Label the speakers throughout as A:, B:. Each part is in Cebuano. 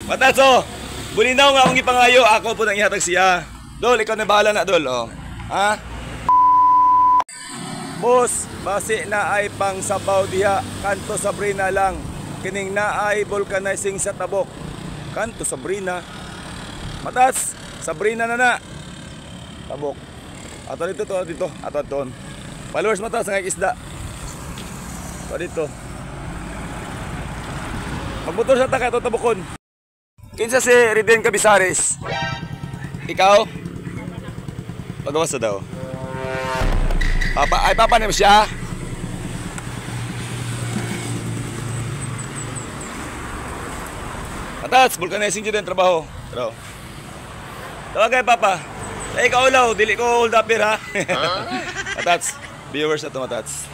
A: Matats, oh. Bulinaw nga akong gipangayo, ako po nang ihatag siya. Dol, ikaw na bahala na, Dol, oh. Ha? Boss, basi na ay pang sabaw diha, kanto Sabrina lang. Kining na ay vulcanizing sa tabok. Kanto Sabrina. Matas, Sabrina na na. Tabok. Ato dito, to dito, ato aton. Followers matas nga isda. To dito. Magmotor sa taka ato tabokon. Kinsa si Riden Cabisares? Ikaw? Pagawas na daw. Papa, ay papa nimo siya. Matas, vulcanizing dyan ang trabaho. Pero, tawag kay papa. Ay, ikaw ulaw, dili ko hold up here, ha? Matats, viewers na to, matats.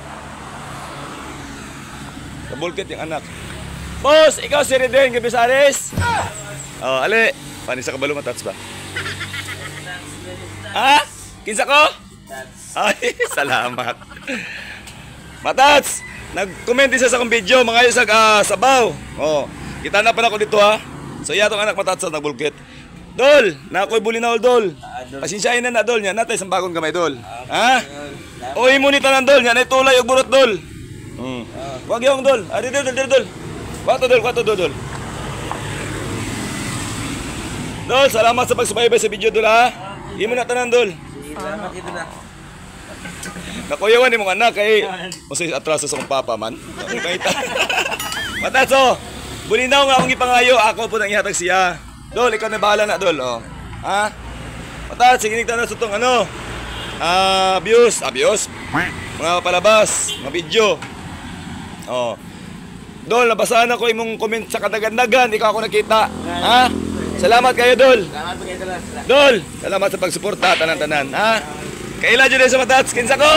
A: Kabulkit yung anak. Boss, ikaw si Reden Gabisares? Oh, ali. Paano sa kabalo, matats ba? Ha? Kinsa ko? Ay, salamat. Matats, nag-comment isa sa akong video, mga isag sabaw. Oh, kita na pa na ako dito ha. So iya tong anak matats sa nagbulkit. Dol, na ako'y bulinaw dol. Pasensyahin na na dol nya, natay sa bagong gamay dol. Ha? Oy mo ni tanan dol, nya nay tulay og burot dol. Wag yung dol. Ari dol dol dol. Kwato dol, kwato dol dol. Dol, salamat sa pagsubaybay sa video dol ha. Imo na tanan dol.
B: Salamat ito na.
A: Nakuyawan ni mong anak kay usay atraso sa akong papa man. Matats, oh. Bulinaw nga akong gipangayo, ako po nang ihatag siya. Dol, ikaw na bahala na dol, oh. Ha? Matats, sige nigtanan sa tong ano. Views, views. Mga palabas, mga video. Oh. Dol, nabasaan ako imong comment sa kadagandagan, ikaw ako nakita. Ha? Salamat kayo, Dol.
B: Salamat po kayo, Dol.
A: Dol, salamat sa pagsuporta tanan-tanan, ha? Kaila dyan sa matats, kinsa ko?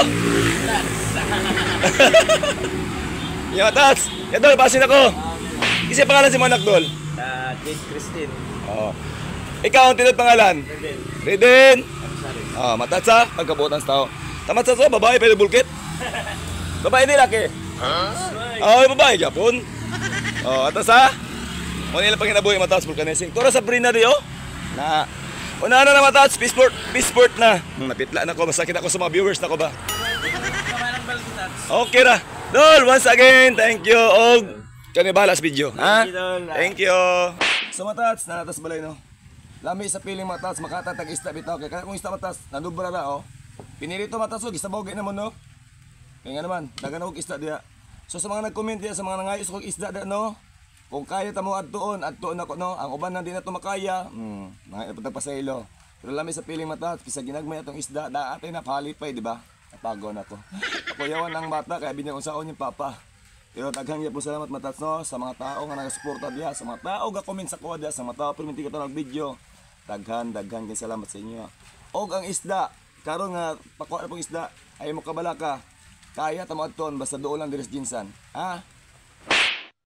A: Ya matats, ya Dol, basin ako. Isa pangalan si Monak Dol?
B: Jade Christine.
A: Oh. Ikaw ang tinod pangalan?
B: Reden.
A: Reden. Oh, matats ha, pagkabuotan sa tao. Tamat sa to, babae pero bulkit. Babae ni laki.
B: Huh?
A: Oh, babae Japon. Oh, atas ha. Mo nila panginabuhi matats vulcanizing. Tura Sabrina di oh. Na. Una na na matats, peaceport, peaceport na. Napitla na ko, masakit ako sa mga viewers na ko ba. Okay ra. Dol, once again, thank you. Og kani bahala sa video, ha? Thank you. So matats, nanatas balay no. Lami sa piling matats, makatatag isda bitaw kay kung isda matats, nanubra ra oh. Pinirito matats og isda bogey na mo no. Kaya nga naman, dagan og isda diha. So sa mga nag-comment diha, sa mga nangayos og isda diha no. Kung kaya ta mo adtuon, adtuon ako no. Ang uban na di na to makaya, mga ipatagpasaylo. Pero lami sa piling matats, bisag ginagmay atong isda, daatay na palipay, di ba? Napago na ko. Ako yawan ang bata kaya binyag unsaon yung papa. Pero daghang gyud po salamat matats no sa mga tao nga nagasuporta diha, sa mga tao ga comment sa kuha diha, sa mga tao perminti ka nag video. Daghan daghan gyud salamat sa inyo. Og ang isda, karon nga pakuha na pong isda, ay mo kabala ka. Kaya ta mo adtuon basta duol lang diri sa Jinsan. Ha?